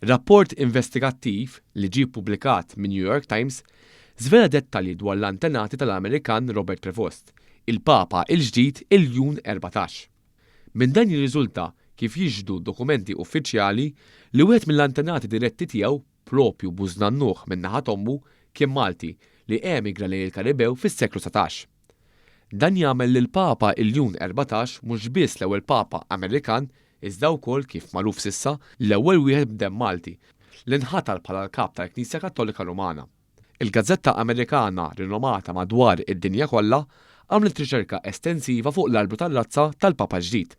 Rapport investigattiv li ġie ppubblikat min-New York Times żvela dettalji dwar l-antenati tal-Amerikan Robert Prevost, il-Papa l-ġdid Iljun 14. Minn dan jirriżulta, kif jixhdu dokumenti uffiċjali, li wieħed mill-antenati diretti tiegħu, proprju bużnannuh min-naħa t'ommu, kien Malti li emigra lejn il-Karibew fis-seklu 19. Dan jagħmel lill-Papa Iljun 14 mhux biss l-ewwel Papa Amerikan iżda wkoll, kif magħruf s'issa, l-ewwel wieħed b'demm Malti li nħatar bħala l-Kap tal-Knisja Kattolika Rumana. Il-gazzetta Amerikana rinomata madwar id-dinja kollha għamlet riċerka estensiva fuq l-arblu tar-razza tal-Papa l-ġdid.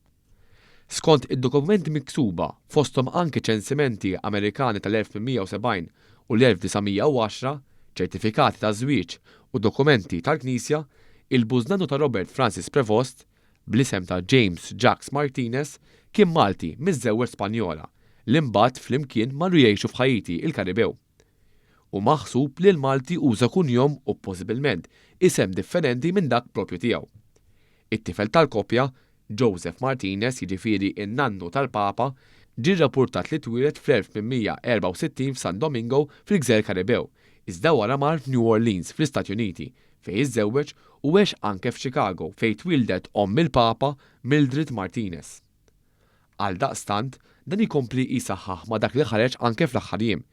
Skont id-dokumenti miksuba, fosthom anki ċensimenti Amerikani tal-1870 u l-1910, ċertifikati ta' żwieġ u dokumenti tal-Knisja, il-bużnannu ta' Robert Francis Prevost, bl-isem ta' James Jacques Martinez, kien Malti miżżewweġ Spanjola, li mbagħad flimkien marru jgħixu f'Ħaiti, il-Karibew. Hu maħsub li l-Malti uża kunjom u possibilment isem differenti minn dak proprju tiegħu. It-tifel tal-koppja, Joseph Martinez, jiġifieri n-nannu tal-Papa, ġie rrappurtat li twieled fl-1864 f'San Domingo fil-Gżejjer Karibew, iżda wara mar f'New Orleans fl-Istati Uniti fejn iżżewweġ u għex anke f'Chicago fejn twieldet omm il-Papa, Mildred Martinez. Għaldaqstant, dan ikompli jsaħħaħ ma' dak li ħareġ anke fl-aħħar jiem,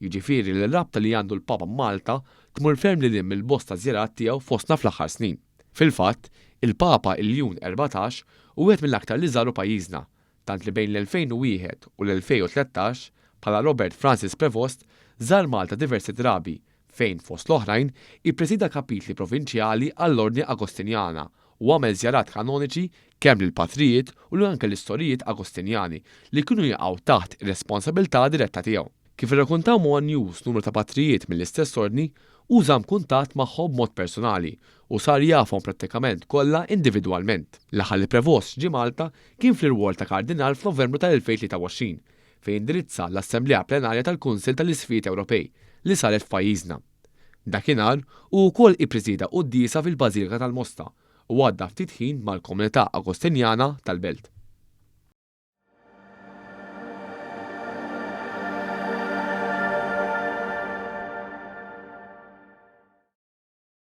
jiġifieri li r-rabta li għandu l-Papa m'Malta tmur ferm lil hinn mill-bosta żjarat tiegħu fostna fl-aħħar snin. Fil-fatt, il-Papa Iljun 14 hu wieħed mill-aktar li żaru pajjiżna, tant li bejn l-2001 u l-2013, bħala Robert Francis Prevost, żar Malta diversi drabi fejn, fost l-oħrajn, ippresieda kapitli provinċjali għall-Ordni Agostinjana u għamel żjarat kanoniċi kemm lill-patrijiet u anke lis-sorijiet Agostinjani li kienu jaqgħu taħt ir-responsabilità diretta tiegħu. Kif irrakuntaw ma' one News numru ta' patrijiet mill-istess ordni, hu żamm kuntatt magħhom b'mod personali u sar jafhom prattikament kollha individwalment. L-aħħar li Prevost ġie Malta kien fl-irwol ta' Kardinal f'Novembru tal-2023 fejn indirizza l-Assemblea Plenarja tal-Kunsill tal-Isqfijiet Ewropej li saret f'pajjiżna. Dakinhar, hu wkoll ippresieda quddiesa fil-Bażilika tal-Mosta u għadda ftit ħin mal-komunità Agostinjana tal-belt.